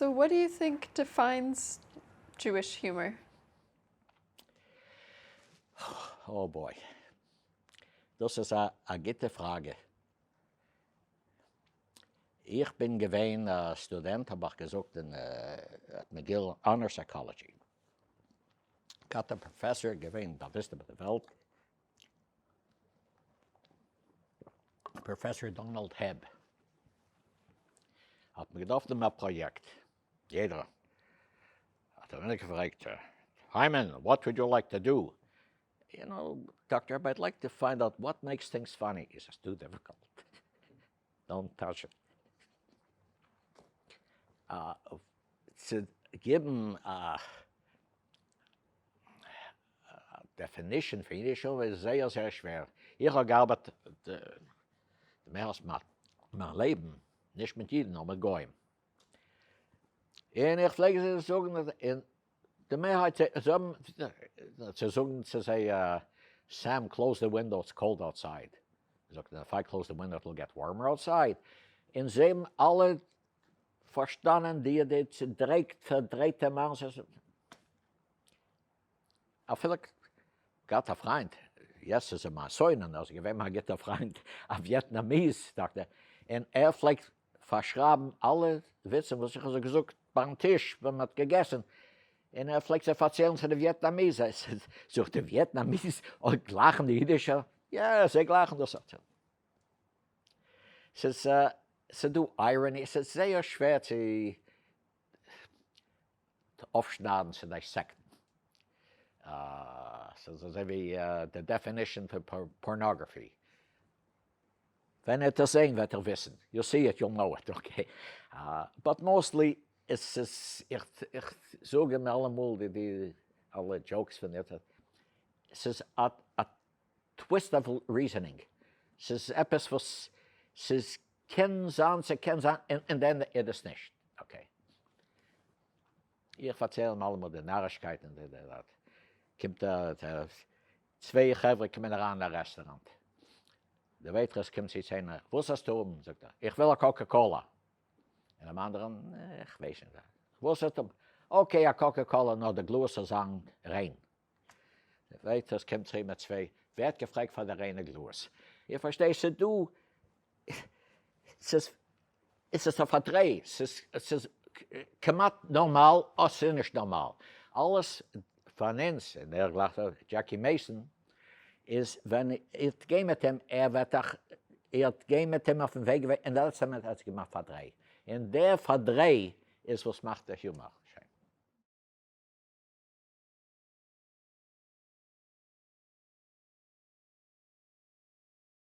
So what do you think defines Jewish humor? Oh boy. דאס איז א גוטע פראגע. איך בין געווען א סטודענט האב איך געזאגט אין McGill honor psychology. געהאט א פראפעסאר געווען באוויסט איבער די וועלט, פראפעסאר דאנאלד העב. האט מען געדארפט האבן א פראיעקט, יעדער האט אים געפרעגט, היימאן, what would you like to do? You know, Doctor Hebb, I'd like to find out what makes things funny. Is עס too difficult? Don't touch it. צו גיבן א definition פון אידיש הומאר איז זייער זייער שווער. איך האב געארבעט די מערסט מיין לעבן, נישט מיט אידן נאר מיט גוים. און איך פלעג זיי זאגן און די מערהייט זיי האבן צו זאגן צו זיי Sam close the window it's cold outside, זאגט ער if I close the window it will get warmer outside, און זיי האבן אלע פארשטאנען די די צודרייט פארדרייטע מעשה, אפילו געהאט א פריינט, יעצט איז ער מיין שונא, נאר איז געווען מיין גוטער פריינט, א Vietnamese דאקטער, און ער פלעגט פארשרייבן אלע וויצן וואס איך האב זיי געזאגט ביים טיש ווען מען האט געגעסן, און ער פלעגט זיי פארציילן צו די וויעטנאמיזער, זאגט די Vietnamese, אוי גלייכן די אידישע? יא, זיי גלייכן דאס אויך. ס'איז ס'דא irony, ס'איז זייער שווער צו אויפשניידן צו dissect ן. ס'איז אזוי ווי די definition פון pornography. ווען ער וועט עס זעהן וועט ער וויסן, you see it you'll know it, okay. But mostly עס איז, איך זאג אים אלעמאל די אלע jokes פון די, ס'איז א twist of reasoning, ס'איז עפעס וואס ס'איז קען זיין ס'קען זיין און then איז עס נישט, okay. איך פארצייל אים אלעמאל די נארישקייטן און די די דארט קומט א צוויי חברה קומען אריין אין א רעסטוראנט, די waitress קומט צו צו איינער, וואס האסטו האבן? זאגט ער, איך וויל א קאקע קאלא. און דעם אנדערן, איך ווייס נישט. וואס האסטו האבן? Okay א קאקע קאלא נאר די גלאז זאל זיין ריין. די waitress קומט צו מיט צוויי, ווערט געפרעגט פאר די ריינע גלאז. איר פארשטייט ס'איז דא, ס'איז עס איז א פארדריי, ס'איז כמעט נארמאל אדער ס'איז נישט נארמאל. אלעס פון אונז, און ער גלייכט אויך דזשעקי מעיסאן, איז ווען איר וועט גיין מיט אים, ער וועט אייך, איר וועט גיין מיט אים אויפן וועג, און די לעצטע מינוט האט זיך געמאכט פארדריי. און דער פארדריי איז וואס מאכט די הומאר.